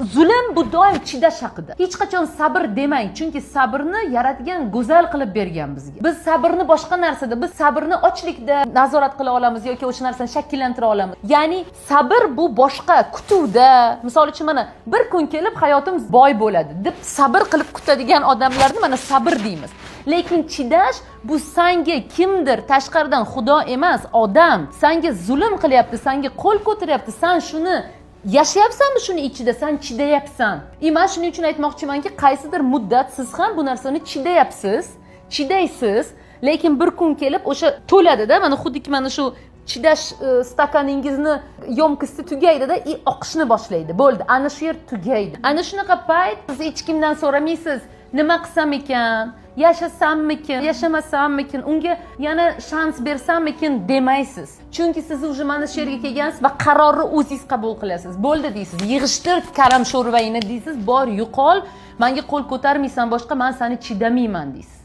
Zulm bu doim chidash haqida. Hech qachon sabr demang, chunki sabrni yaratgan go'zal qilib bergan bizga. Biz sabrni boshqa narsada, biz sabrni ochlikda nazorat qila olamiz yoki o'sha narsani shakllantira olamiz. Ya'ni sabr bu boshqa kutuvda. Misol uchun, mana bir kun kelib hayotim boy bo'ladi deb sabr qilib kutadigan odamlarni mana sabr deymiz. Lekin chidash bu sanga kimdir tashqaridan, Xudo emas, odam sanga zulm qilyapti, sanga qo'l ko'taryapti, san shuni yashayapsanmi, shuni ichida san chidayapsan. И man shuning uchun aytmoqchimanki, qaysidir muddat siz ham bu narsani chidayapsiz, chidaysiz, lekin bir kun kelib o'sha to'ladida, mana xuddiki mana shu chidash stakaningizni ёмкости tugaydida и oqishni boshlaydi. Bo'ldi, ana shu yer tugaydi. Ana shunaqa payt siz hech kimdan so'ramaysiz: nima qilsam ekan, yashasammikin, yashamasammikin, unga yana shans bersammikin demaysiz, chunki siz уже mana shu yerga kelgansiz va qarorni o'zingiz qabul qilasiz. Bo'ldi deysiz, yig'ishtir karam sho'rvangni deysiz, bor yo'qol, manga qo'l ko'tarmaysan boshqa, man sani chidamayman deysiz.